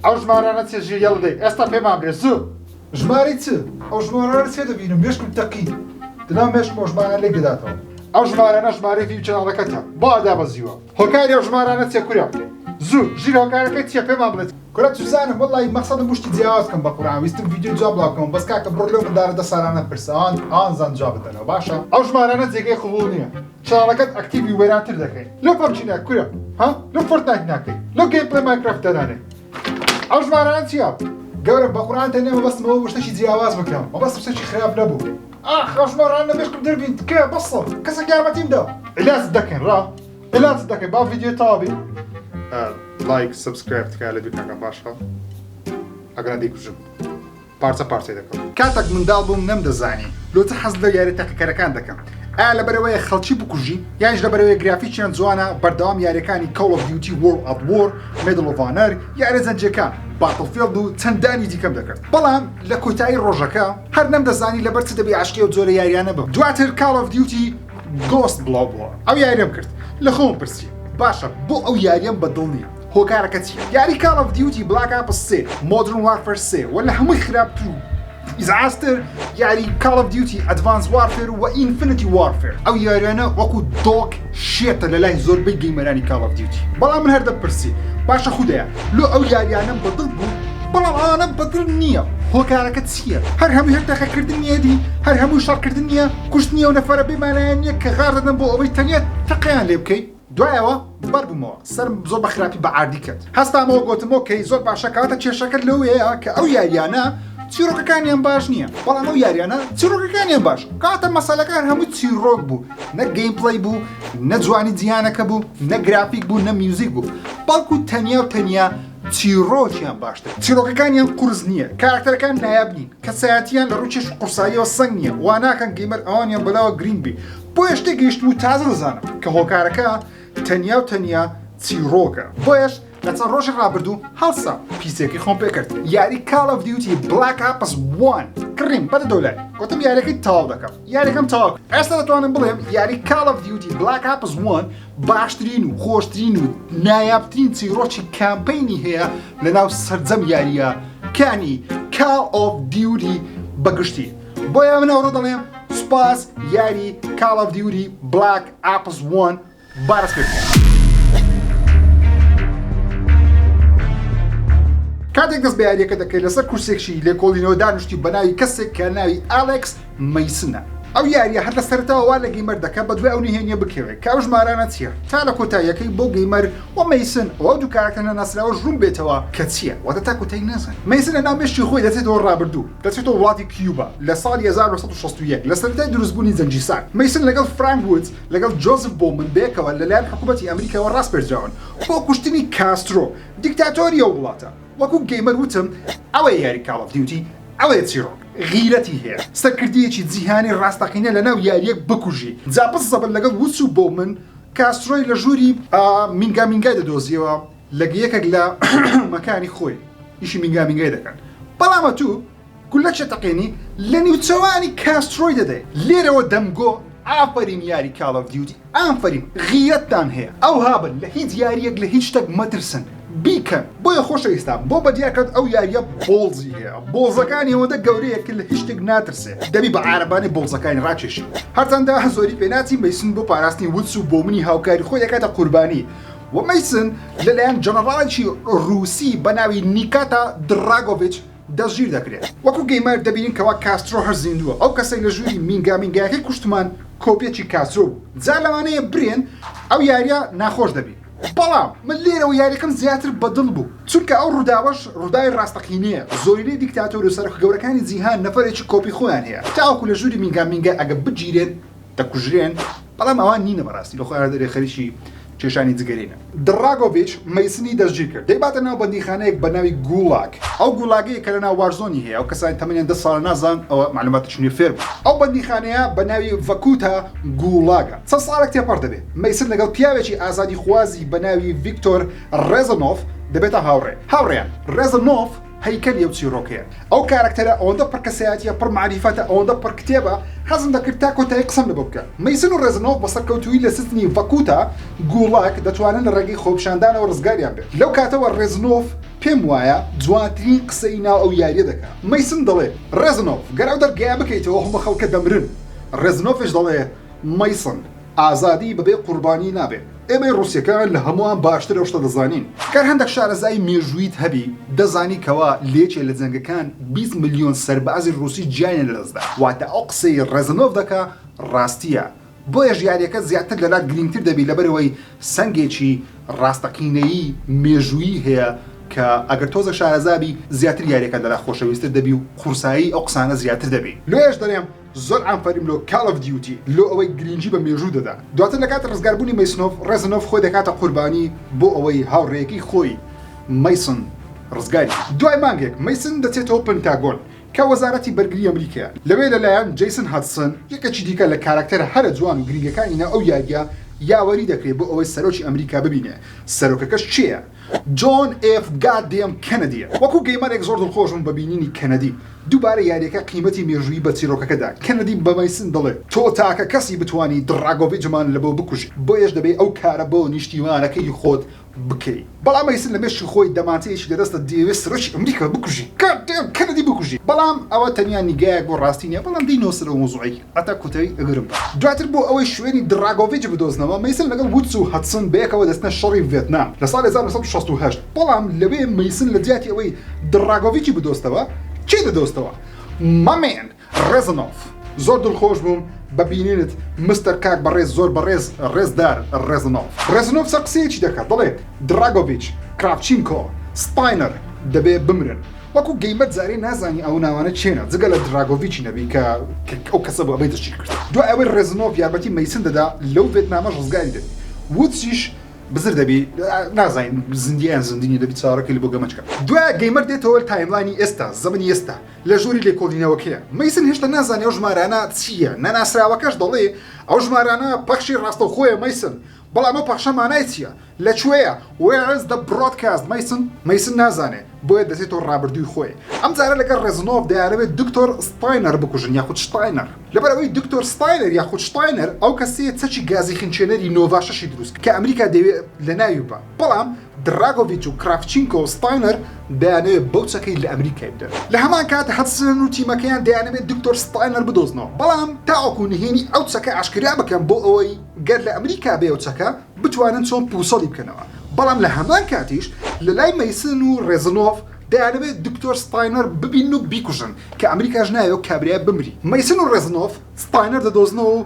ئەو ژمارانە چیە ژیر یەڵە دەی ئێستا پێمان برێ زوو. ژمارەی چ؟ ئەو ژمارانە چیە دەبینم مێشکم تەقی دەناو مێشکم ئەو ژمارانە لێک دەداتەوە. ئەو ژمارانە ژمارەی view ی channel ەکەتە بۆ دابەزیوە هۆکاری ئەو ژمارانە چیە کورە زوو ژیر هۆکارەکەی چیە پێمان بڵێ. کورە چوزانم وەڵی مەقسەدم بوو شتی جیاواز بکەم بەقورعان ویستم ڤیدیۆی جوان بڵاو بکەمەوە بەس کاکە بڕۆ لەو مندارە دە سالانە بپرسە ئەوان ئەوان زان جواب بدەنەوە باشە. ئەو ژمارانە جێگەی قبوڵ نیە channel ەکەت active ی وێرانتر دەکەین لۆ PUBG نا کورە ها لۆ Fortnite ناکەی لۆ gameplay Minecraft دانانێی ئەو ژمارانە چیە؟ گەورەم بەقورعان تەنیا مەبەستم ئەوە بوو شتێکی جیاواز بکەم مەبەستم شتێکی خراپ نەبوو. ئاخ ئەو ژمارانە لە مێشکم دەربین تکایە بەسە کەسێک یارمەتیم دا. عیلاجت دەکەین ڕا عیلاجت دەکەین با ڤیدیۆ تەواو بی. like subscribe تکایە لە بیرنەکەن باشە ئەگەر دەیکوژم. پارچە پارچەی دەکەم. کاتەک منداڵ بووم نەمدەزانی لۆ چ حەز لەو یاریە تەقەکەرەکان دەکەم ئایا لەبەرئەوەیە خەڵکی بکوژی یانیش لەبەرئەوەیە گرافیکیان جوانە بەردەوام یاریەکانی Call of Duty World at War Medal of Honor یاریە جەنگیەکان Battlefield و چەندانی دیکەم دەکرد بەڵام لە کۆتایی ڕۆژەکە هەر نەمدەزانی لەبەر چ دەبی عاشقی ئەو جۆرە یاریانە بم دواتر Call of Duty Ghosts بڵاو بووە ئەو یاریەم کرد لە خۆم پرسی باشە بۆ ئەو یاریەم بەدڵ نییە هۆکارەکە چیە؟ یاری Call of Duty Black Ops سێ، Modern Warfare سێ و لە هەمووی خراپتر و ئیزعاجتر یاری Call of Duty Advanced Warfare و Infinite Warfare. ئەو یاریانە وەکو dog shit ە لەلای زۆربەی gamer انی Call of Duty. بەڵام من هەر دەمپرسی باشە خودایە لۆ ئەو یاریانەم بە دڵ بوو بەڵام ئەوانە بە دڵ نییە هۆکارەکە چییە؟ هەر هەمووی هەر تەقەکردن نییە دی؟ هەر هەمووی شەڕکردن نییە؟ کوشتنی ئەو نەفەرە بێ مانایە نییە کە غار دەدەن بۆ ئەوەی تەنیا تەقەیان لێ بکەی؟ دوایەوە بەر بوومەوە سەرم زۆر بە خراپی بە عاردی کەت هەستامەوە گۆتم okay زۆر باشە کەواتە کێشەکە لەوەیە کە ئەو یاریانە چیرۆکەکانیان باش نییە بەڵام ئەو یاریانە چیرۆکەکانیان باش کاتە مەسەلەکان هەموو چیرۆک بوو نە gameplay بوو نە جوانی جیهانەکە بوو نە گرافیک بوو نە میوزیک بوو بەڵکو تەنیا و تەنیا چیرۆکیان باشتر چیرۆکەکانیان قورس نییە کارکتەرەکان نایاب نین کەسایەتیان لە ڕووی کێش و قورساییەوە سەنگ نییە وا ناکەن gamer ئەوانیان بەلاوە گرینگ بی بۆیە شتێک گەیشتم و تازە دەزانم کە هۆکارەکە تەنیا و تەنیا چیڕۆکە. بۆیەش لە چەند ڕۆژی ڕابردوو هەڵسام PC ەکەی خۆم پێکرد یاری Call of Duty Black Ops 1 کڕیم بە دە دۆلار گوتم یاریەکەی تەواو دەکەم یاریەکەم تەواو کرد ئێستا دەتوانم بڵێم یاری Call of Duty Black Ops 1 باشترین و خۆشترین و نایابترین چیڕۆکی campaign ی هەیە لەناو سەرجەم یارییە کانی Call of Duty بەگشتی بۆیە من ئەوڕۆ دەڵێم سوپاس یاری Call of Duty Black Ops 1 با دەست پێ بکەین. کاتێک دەست بە یاریەکە دەکەیت لەسەر کورسێکی لێکۆڵینەوە دانیشتی بە ناوی کەسێک کە ناوی ئالێکس مەیسنە ئەو یاریە هەر لە سەرەتاوە وا لە gamer دەکە بەدوای ئەو نهێنیە بکەوێت کە ئەو ژمارانە چییە تا لە کۆتاییەکەی بۆ gamer و مەیسن و ئەو دوو کارەکتەر نەناسراوەش ڕوون بێتەوە کە چییە واتە تا کۆتایی نازانین مەیسن لەناو مێشکی خۆی دەچێتەوە ڕابردوو دەچێتەوە وڵاتی کیوبا لە ساڵی 1961 لە سەرەتای دروستبوونی جەنگی سارد مەیسن لەگەڵ فرانک وودز لەگەڵ جۆزف بۆمن بەیەکەوە لەلایەن حکوومەتی ئەمریکاوە ڕاسپێردراون بۆ کوشتنی کاسترۆ دیکتاتۆری ئەو وڵاتە وەکو gamer وتم ئەوەیە یاری Call of Duty ئەوەیە چیڕۆک غیرەتی هەیە سەرکردەیەکی جیهانی ڕاستەقینە لەناو یاریەک بکوژی جا بزەبت لەگەڵ وودز و بۆمن کاسترۆی لە ژووری مینگا مینگای دەدۆزیەوە لە یەکێک لە مەکانی خۆی ئیشی مینگا مینگای دەکەن بەڵام ئەتوو گولە چێ تەقێنی لە نیوچەوانی کاسترۆی دەدەی لێرەوە دەمگۆ ئافەرین یاری Call of Duty ئافەرین غیرەتتان هەیە ئەوها بن لە هیچ یاریەک لە هیچ شتێک مەترسن بیکەن بۆیە خۆشەویستان بۆ بەدیار کەوت ئەو یاریە balls ی هەیە balls ەکانی ئەوەندە گەورەیە کە لە هیچ شتێک ناترسێ دەبی بە عارەبانەی balls ەکانی ڕاکێشی هەرچەندە زۆری پێناچی مەیسن بۆ پاراستنی وودس و بۆمنی هاوکاری خۆی دەکاتە قوربانی و مەیسن لەلایەن جەنەڕاڵێکی ڕووسی بە ناوی نیکاتا دڕاگۆڤیچ دەستگیر دەکرێت. وەکو gamer دەبینین کەوا کاسترۆ هەر زیندووە، ئەو کەسەی لە ژووری مینگا مینگایەکەی کوشتمان کۆپیەکی کاسترۆ بوو. جا لەوانەیە برێن ئەو یاریە ناخۆش دەبی، بەڵام من لێرەوە یاریەکەم زیاتر بەدڵ بوو، چونکە ئەو ڕووداوەش ڕووداوی ڕاستەقینەیە، زۆرینەی دیکتاتۆر و سەرۆکە گەورەکانی جیهان نەفەرێکی کۆپی خۆیان هەیە، تاوەکو لە ژووری مینگا مینگا ئەگە بگیرێن دەکوژرێن، بەڵام ئەوان نینە بەڕاستی لە خۆیان دەرێ خەریکی کێشانی جگەرینە. دڕاگۆڤیچ مەیسنی دەستگیر کرد دەیباتە ناو بەندیخانەیەک بە ناوی گوڵاگ ئەو گوڵاگەیە کە لەناو Warzone ی هەیە ئەو کەسانی تەمەنیان دە ساڵە نازان ئەوە مەعلوماتێکی نوێ فێر بوون ئەو بەندیخانەیە بە ناوی ڤەکوتا گوڵاگە چەند ساڵێک تێپەڕ دەبێ مەیسن لەگەڵ پیاوێکی ئازادیخوازی بە ناوی ڤیکتۆر ڕێزنۆف دەبێتە هاوڕێ هاوڕێیان ڕێزنۆف هەیکەلی ئەو چیڕۆکەیە. ئەو کارەکتەرە ئەوەندە پڕ کەسایەتیە، پڕ مەعریفەتە، ئەوەندە پڕ کتێبە، حەزم دەکرد تا کۆتایی قسەم لەبۆ بکا. مەیسن و ڕێزنۆف بە سەرکەوتوویی لە سجنی ڤەکوتا گوڵاگ دەتوانن لە ڕێگەی خۆپیشاندانەوە ڕزگاریان بێت. لەو کاتەوە ڕێزنۆف. پێم وایە جوانترین قسەی ناو ئەو یاریە دەکا. مەیسن دەڵێ، ڕێزنۆف، گەر ئەو دەرگایە بکەیتەوە هەموو خەڵکە دەمرن. ڕێزنۆفیش دەڵێ، مەیسن، ئازادی بەبێ قوربانی نابێ. ئێمەی ڕووسەکان لە هەمووان باشتر ئەو شتە دەزانین. گەر هەندێک شارەزایی مێژوویت هەبی، دەزانی کەوا لەیەکێ لە جەنگەکان 20 ملیۆن سەربازی ڕووسی گیانیان لەدەستدا. واتە ئەو قسەی ڕێزنۆف دەکا ڕاستیە. بۆیەش یاریەکە زیاتر لەلات گرینگتر دەبی لەبەرئەوەی سەنگێکی ڕاستەقینەیی مێژوویی هەیە کە ئەگەر تۆزێک شارەزا بی زیاتر یاریەکەت لەلا خۆشەویستر دەبی و قورسایی ئەو قسانە زیاتر دەبی. لۆیەش دەلێم زۆر ئافەریم لۆ Call of Duty لۆ ئەوەی گرینگی بە مێژوو دەدا. دواتر لە کاتی ڕزگاربوونی مەیسنۆف، ڕێزنۆف خۆی دەکاتە قوربانی بۆ ئەوەی هاوڕێیەکەی خۆی مەیسن ڕزگاری. دوای مانگێک مەیسن دەچێتەوە پنتاگۆن کە وەزارەتی بەرگری ئەمریکایە، لەوێ لەلایەن جەیسن هەدسن، یەکێکی دیکە لە کاراکتەرە هەرە جوان و گرنگەکانی ناو ئەو یارییە، یاوەری دەکرێت بۆ ئەوەی سەرۆکی ئەمریکا ببینێ. سەرۆکەکەش کێیە؟ جۆن ئێف goddamn کەنەدییە. وەکو gamer ێک زۆر دڵخۆش بووم بە بینینی کەنەدی. دووبارە یارییەکە قیمەتی مێژوویی بە چیرۆکەکە دا. کەنەدی بە مەیسن دەڵێ، تۆ تاکە کەسی بتوانی دڕاگۆڤیچمان لەبۆ بکوژی، بۆیەش دەبێ ئەو کارە بۆ نیشتیمانەکەی خۆت بکەی بەڵام مەیسن لە مێشکی خۆی دەمانچەیەکی لەدەستە دەیەوێت سەرۆکی ئەمریکا بکوژی God damn کەنەدی بکوژی بەڵام ئەوە تەنیا نیگایەک بۆ ڕاستی نیە بەڵام دێینەوە سەر ئەو مەوزوعەی هەتا کۆتایی ئەگرم بە دواتر بۆ ئەوەی شوێنی دڕاگۆڤیچ بدۆزنەوە مەیسن لەگەڵ وودس و هەدسن بەیەکەوە دەچنە شەڕی ڤێتنام لە ساڵی 1968 بەڵام لەوێ مەیسن لە جیاتی ئەوەی دڕاگۆڤیچی بدۆزتەوە کێ دەدۆزتەوە My man ڕێزنۆف زۆر دڵخۆش بووم بە بینینت مستەر کاک بەڕێز زۆر بەڕێز ڕێزدار ڕێزنۆف. ڕێزنۆف چە قسەیەکی دەکات دەڵێت دڕاگۆڤیچ، کراڤچینکۆ، ستاینەر دەبێ بمرن. وەکو gamer جارێ نازانی ئەو ناوانە کێنە جگە لە دراگۆڤیچی نەبی کە ئەو کەسە بوو ئەمەی دەستگیر کرد. دوای ئەوەی ڕێزنۆف یارمەتی مەیسن دەدا لەو ڤێتنامەش ڕزگاری دەبی. وودسیش بزر دەبی نازانین زیندیە یان زیندی نیە دەبی چاوەڕێکەی لە بۆ گەمەچ کە. دوای gamer دێتەوە timeline ی ئێستا زەمەنی ئێستا. لە ژووری لێکۆڵینەوەکەیە. مەیسن هێشتا نازانێ ئەو ژمارانە چییە، نەناسراوەکەش دەڵێ ئەو ژمارانە پەخشی ڕاستەوخۆیە مەیسن، بەڵام ئەو پەخشە مانای چییە؟ لە کوێیە؟ Where is the broadcast مەیسن؟ مەیسن نازانێ، بۆیە دەچێتەوە ڕابردووی خۆی. ئەمجارە لەگەڵ ڕێزنۆڤ دەیانەوێت دکتۆر ستاینەر بکوژن یاخود شتاینەر. لەبەرئەوەی دکتۆر ستاینەر یاخود شتاینەر ئەو کەسەیە چەکی گازی خنکێنەری نۆڤا شەشی دروست کرد کە ئەمریکا دەیەوێت لەناوی ببات، بەڵام دراگۆڤیچ و کراڤچینکۆ و ستاینەر دەیانەوێت بەو چەکەی لە ئەمریکای بدەن. لە هەمان کات هەدسن و تیمەکەیان دەیانەوێت دکتۆر ستاینەر بدۆزنەوە، بەڵام تاوەکو نهێنی ئەو چەکە ئاشکرا بکەن بۆ ئەوەی گەر لە ئەمریکا بێ ئەو چەکە بتوانن چۆن پوسەڵی بکەنەوە. بەڵام لە هەمان کاتیش لە لای مەیسن و ڕێزنۆڤ دەیانەوێت دکتۆر ستاینەر ببینن و بیکوژن کە ئەمریکاش نایەوێت ئەو کابرایە بمری. مەیسن و ڕێزنۆڤ ستاینەر دەدۆزنەوە و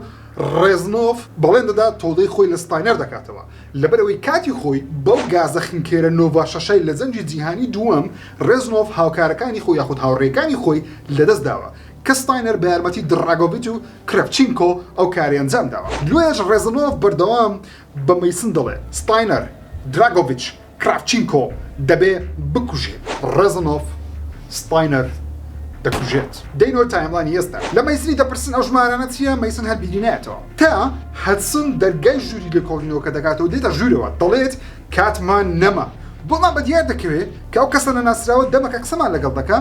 ڕێزنۆڤ بەڵێن دەدات تۆڵەی خۆی لە ستاینەر دەکاتەوە. لەبەرئەوەی کاتی خۆی بەو گازە خنکێرە نۆڤا شەشەی لە جەنگی جیهانی دووەم ڕێزنۆڤ هاوکارەکانی خۆی یاخود هاوڕێکانی خۆی لەدەست داوە کە ستاینەر بە یارمەتی دڕاگۆڤیچ و کرەڤچینکۆ ئەو کارەی ئەنجام داوە لۆیەش ڕێزنۆڤ بەردەوام بە مەیسن دەڵێ ستاینەر، دراگۆڤیچ، کراڤچینکۆ دەبێ بکوژێت. ڕێزنۆف ستاینەر دەکوژێت. دێینەوە timeline ی ئێستا. لە مەیسنی دەپرسن ئەو ژمارانە چییە، مەیسن هەر بیری نایەتەوە. تا هەدسن دەرگای ژووری لێکۆڵینەوەکە دەکاتەوە دێتە ژوورەوە دەڵێت کاتمان نەما. بۆمان بەدیار دەکەوێ کە ئەو کەسە نەناسراوە دەمەکە قسەمان لەگەڵ دەکا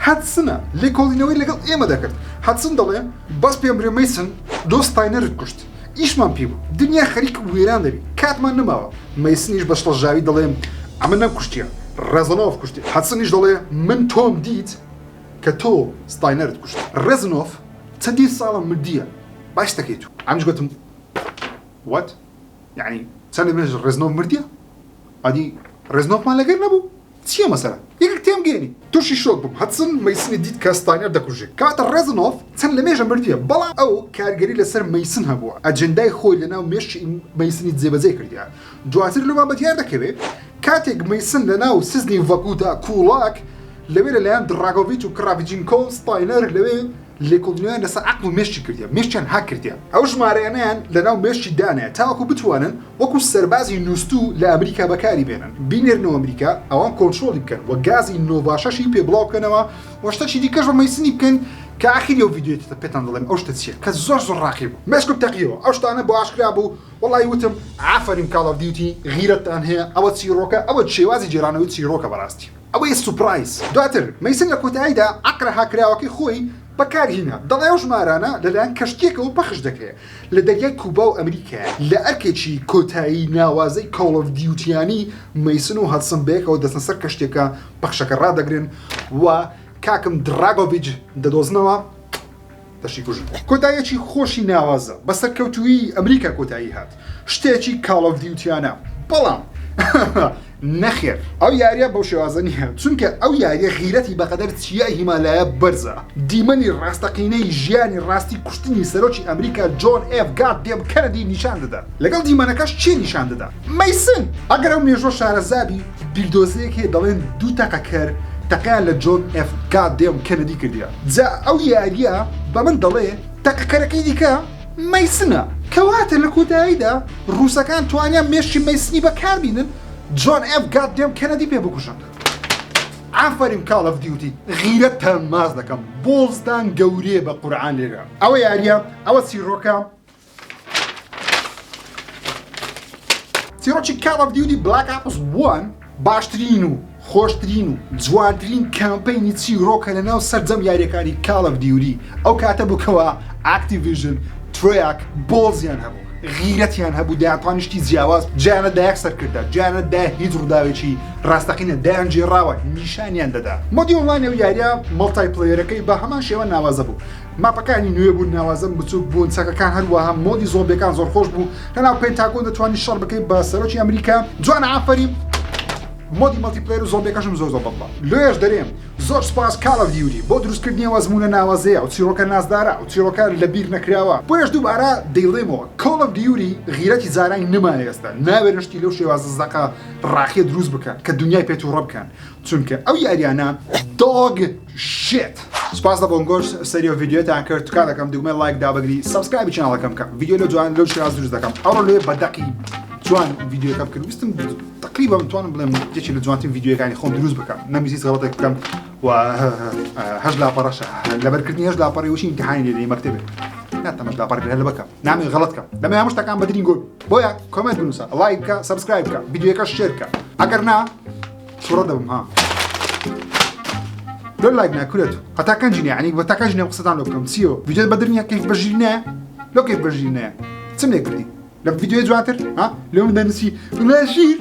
هەدسنە، لێکۆڵینەوەی لەگەڵ ئێمە دەکرد. هەدسن دەڵێ بەس پێم برێ مەیسن تۆ ستاینەرت کوشت. ئیشمان پێ بوو. دنیا خەریکە وێران دەبی. کاتمان نەماوە. مەیسنیش بە شڵەژاوی دەڵێ ئەمن نەمکوشتیە، ڕێزنۆف کوشتی. هەدسنیش دەڵێ من تۆم دیت کە تۆ ستاینەرت کوشت. ڕێزنۆف چەندین ساڵە مردیە، باش دەکەی تۆ. ئەمنیش گوتم what؟ یەعنی چەند لەمێژ ڕێزنۆف مردیە؟ ئەدی ڕێزنۆفمان لەگەر نەبوو؟ چیە مەسەلە یەکێک تێم گەیەنی. توشی شۆک بووم هەدسن مەیسنی دیت کە ستاینەر دەکوژێ کەواتە ڕێزنۆف چەند لەمێژە مردیە بەڵام ئەو کارگەری لەسەر مەیسن هەبووە ئەجندای خۆی لەناو مێشکی مەیسنی جێبەجێ کردیە دواتر لۆمان بەدیار دەکەوێ کاتێک مەیسن لەناو سجنی ڤۆرکوتا کوڵاک لەوێ لەلایەن دڕاگۆڤیچ و کراڤجینکۆ و ستاینەر لەوێ لێکۆڵینەوەیان لەسەر عەقڵ و مێشکی کردیە، مێشکیان هاک کردیە، ئەو ژمارەیانەیان لەناو مێشکی دانایە تاوەکو بتوانن وەکو سەربازی نوستوو لە ئەمریکا بەکاری بێنن، بینێرنەوە ئەمریکا، ئەوان کۆنترۆڵی بکەن و گازی نۆڤا شەشی پێ بڵاو بکەنەوە و شتەکی دیکەش بە مەیسنی بکەن کە ئاخیری ئەو ڤیدیۆیە پێتان دەڵێم ئەو شتە چیە کە زۆر زۆر ڕاقی بوو مێشکم تەقیەوە ئەو شتانە بۆ ئاشکرا بوو وەڵای وتم ئافەرین Call of Duty غیرەتتان هەیە ئەوە چیڕۆکە ئەوە شێوازی گێرانەوەی چیڕۆکە بەڕاستی. ئەوەیە surprise. دواتر مەیسن لە کۆتاییدا عەقرە هاککراوەکەی خۆی بەکارهینا، دەڵێ ئەو ژمارانە لەلایەن کەشتییەکەوە پەخش دەکرێ لە دەریای کوبا و ئەمریکایە. لە ئەرکێکی کۆتایی ناوازەی Call of Duty یانی مەیسن و هەدسن بەیەکەوە دەچنە سەر کەشتییەکە، پەخشەکە ڕادەگرن و کاکم دراگۆڤیچ دەدۆزنەوە دەشیکوژن. کۆتاییەکی خۆشی ناوازە، بە سەرکەوتوویی ئەمریکا کۆتایی هات. شتێکی Call of Duty یانە، بەڵام نەخێر ئەو یاریە بەو شێوازە نییە، چونکە ئەو یاریە غیرەتی بەقەدەر چیای هیمالایا بەرزە، دیمەنی ڕاستەقینەی ژیانی ڕاستی کوشتنی سەرۆکی ئەمریکا جۆن ئێف goddamn کەنەدی نیشان دەدا، لەگەڵ دیمەنەکەش کێ نیشان دەدا؟ مەیسن! ئەگەر ئەو مێژووە شارەزابی، بیردۆزەیەک هەیە دەڵێن دوو تەقەکەر تەقەیان لە جۆن ئێف goddamn کەنەدی کردیە، جا ئەو یاریە بە من دەڵێ تەقەکەرەکەی دیکە مەیسنە، کەواتە لە کۆتاییدا ڕووسەکان توانیان مێشکی مەیسنی بەکاربینن جۆن ئێف goddamn کەنەدی پێ بکوژن. ئافەرین Call of Duty غیرەتتان ماچ دەکەم بۆڵزتان گەورەیە بە قورعان لێرە ئەوە یاریە ئەوە چیڕۆکە. چیڕۆکی Call of Duty Black Ops 1 باشترین و خۆشترین و جوانترین کامپەینی چیرۆکە لە ناو سەرجەم یاریەکانی Call of Duty ئەو کاتە بوو کەوا Activision Treyarch بۆڵزیان هەبوو غیرەتیان هەبوو دەیانتوانی شتی جیاواز جیانە دایەک سەرکردە جیانە دا هیچ ڕووداوێکی ڕاستەقینە دایان گێڕاوە نیشانیان دەدا. mode ی ئۆنلاین ئەو یاریە multiplayer ەکەی بە هەمان شێوە ناوازە بوو ماپەکانی نوێ بوون ناوازەن بچوک بوون چەکەکان هەروەها mode ی زۆمبیەکان زۆر خۆش بوو لەناو پێنتاگۆن دەتوانی شەڕ بکەیت بە سەرۆکی ئەمریکا جوانە ئافەرین mode ی multiplayer و زۆمبیەکەشم زۆر زۆر بەدڵە لۆیەش دەرێم زۆر سوپاس Call of Duty بۆ دروستکردنی ئەو ئەزموونە ناوازەیە و چیرۆکە نازدارە و چیرۆکە لەبیر نەکراوە بۆیەش دووبارە دەیڵێمەوە Call of Duty غیرەتی جارانی نەمایە ئێستا ناوێرن شتی لەو شێوازە زەقە ڕاقیە دروست بکەن کە دنیای پێ توڕە بکەن چونکە ئەو یاریانە dog shit. سوپاس لە بۆنگۆش سەیری ئەو ڤیدیۆتان کرد تکا دەکەم دوگمەی ڵایک دابگری subscribe ی channel ەکەم بکە ڤیدیۆ لە جوان لەو شێواز دروست دەکەم ئەوڕۆ لێ بە دەقی جوان ڤیدیۆکە بکرد ویستم تقریبا بتوانم بڵێم یەکێ لە جوانترین ڤیدیۆەکانی خۆم دروست بکەم نەمیست هیچ غەڵەتێک بکەم و هەش لاپەڕەشە لەبەرکردنی هەش لاپەڕی وشی امتحانی لێ دەی مەکتەبێ ناتەمەش لاپەڕی هەر لەبەکەم نامی غەڵەت کەم دەمێ هەموو شتەکان بە درینگۆ بۆیە comment بنووسە ڵایک بکە subscribe بکە ڤیدیۆکە share بکە ئەگەر نا توڕە دەبم ها لۆ لایک ناکورێت هەتا کەنجی نیە یعنی بە تا کەنجی نیە قسەتان لۆ بکەم چیۆ ڤیدیۆ بەدر نیە کەیف بەژیر نیە لۆ کەیف بەژیر نیە چم لێ کردی لە ڤیدیۆی جوانتر ها لۆ من دەنووسی وڵا ژیر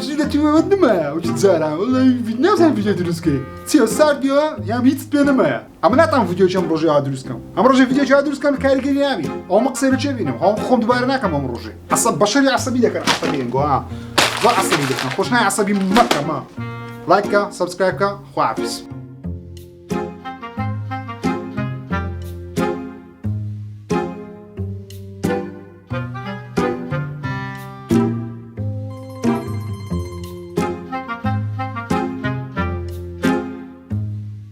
ژیر لە تووەوە نمایە وچ جاران وڵا نازانم ڤیدیۆ دروست کەی چیۆ ساردیەوە یان هیچت پێ نمایە ئەمە ناتان ڤیدیۆی ئەم ڕۆژێ وا دروست کەم ئەم ڕۆژێ ڤیدیۆی وا دروست کەم کاریگەری نابی ئەومە قسەی لە چێ بینم ئەو خۆم دووبارە ناکەم ئەم ڕۆژێ عەسەب بەشەری عەسەبی دەکەن عەسەبی ئەنگۆ ها زۆر عەسەبی دەکەن خۆش نای عەسەبی مەکە ما لایک کە subscribe کە خواحافیز.